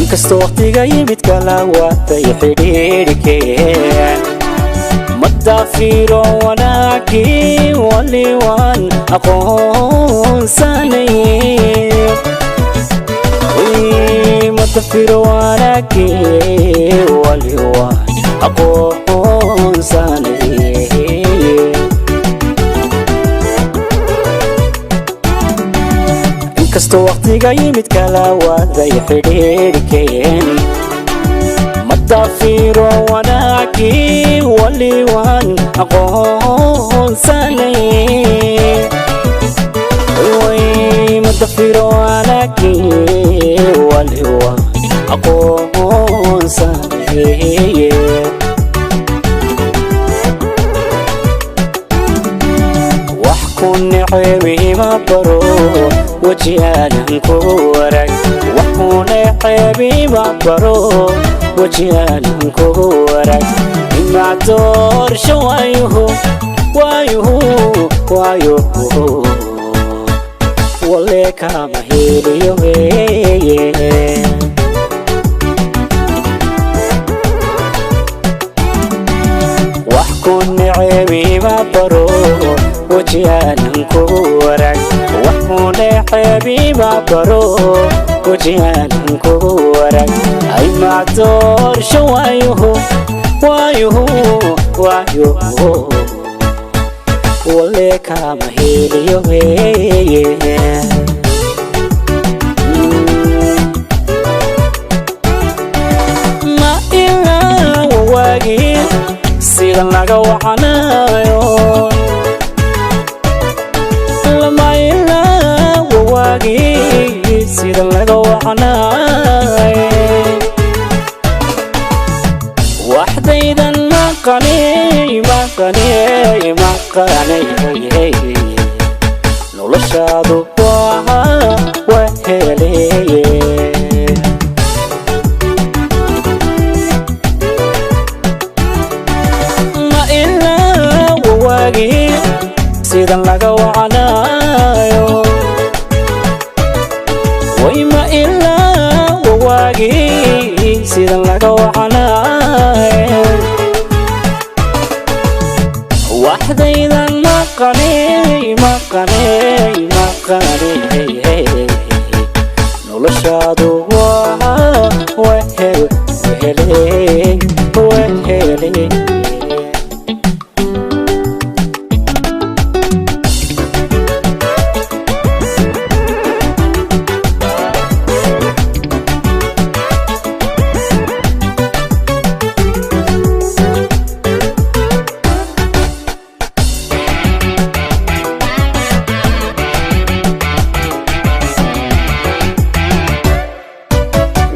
Inkastoo waqtiga yimid kala waatay xidhiidhkeen, madaafiro wanaagii wali waan aqoonsanay. Madafiro wanaagii wali waan aqoonsanay. Inkastoo waqtiga yimid kala waaday xidhiidhkeen, madaafiro wanaagii wali waan aqoonsanay. Madafiro wanaagii wali waan aqoonsanay. Wax ku neceebima baro wejiyaanan ku warag, wax ku neceebima baro wejiyaanan ku warag. Imacdoorsha waayuhu waayuhu waayuhu wale kama heliyo weeye. Wax ku neceebima baro wejiyaanan ku warag, wax ku neceebima baro wejiyaanan ku warag. Ay macdoorsha waayuhu waayuhu waayuhu wale kama heliyo weeye. Ma ilaa wawaagii sidan laga wacanayo, lama ilaa wawaagii sidan laga wacanayo. Waxdaydan maqanay maqanay maqanay, noloshaadu waa waheleye. Ma ilaa wawaagii sidan laga wacanayo, way ma ilaa wawaagii sidan laga wacanayo. Waxdaydan maqanay maqanay maqanay, noloshaadu waa wehel wehele wehele.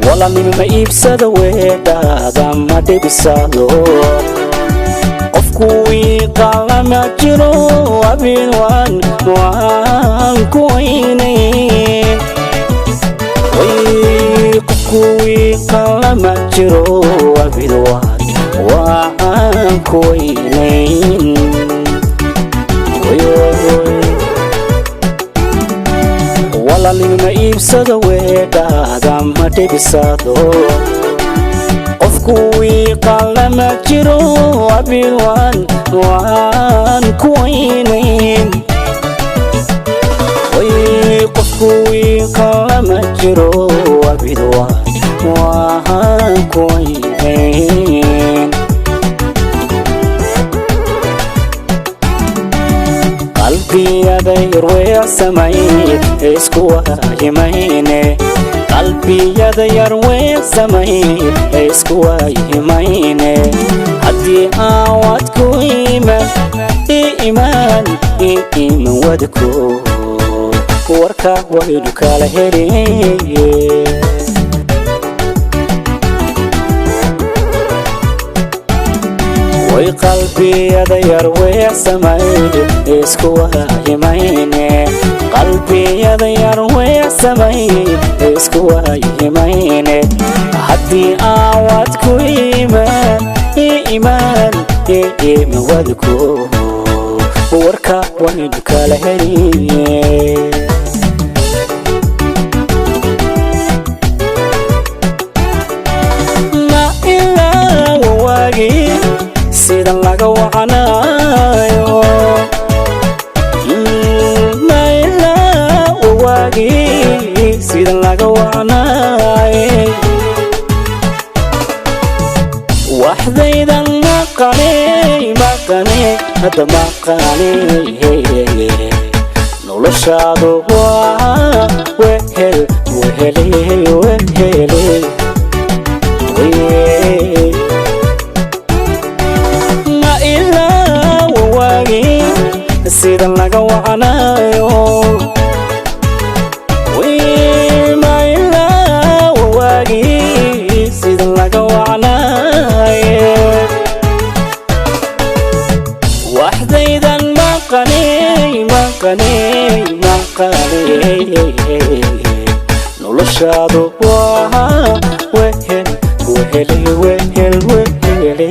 Walanima ma iibsada weedhaada ma dhibisado, qofku wiiqalama jiro abid waan waan ku weynayn. Qofku wiiqalama jiro abid waan waan ku weynayn. Walalnima iibsada weedhaada ma dhibisado, qofku wiiqalama jiro abid waan waan ku weynayn. Qofku wiiqalama jiro abid waan waan ku weynayn. Qalbiyada yarweecsamay isku waayimayne, qalbiyada yarweecsamay isku waayimayne. Haddii aan wadku iman i iman i iman wadku, warka waynu kala heliye. Way qalbiyada yarweecsamay isku waayimayne, qalbiyada yarweecsamay isku waayimayne. Haddii aan wadku iman i iman i iman wadku, warka waynu kala heliye. Sida laga wacnaaye waxdaydan maqaney, maqaney, hadda maqaney. Noloshaadu waa wehel, wehele, wehele. Ma ilaa wawaagi sida laga wacnayo, ma ilaa wawaagi sida laga wacnaaye. Waxdaydan maqaney, maqaney, maqaney. Noloshaadu waa wehel, wehele, wehel, wehele.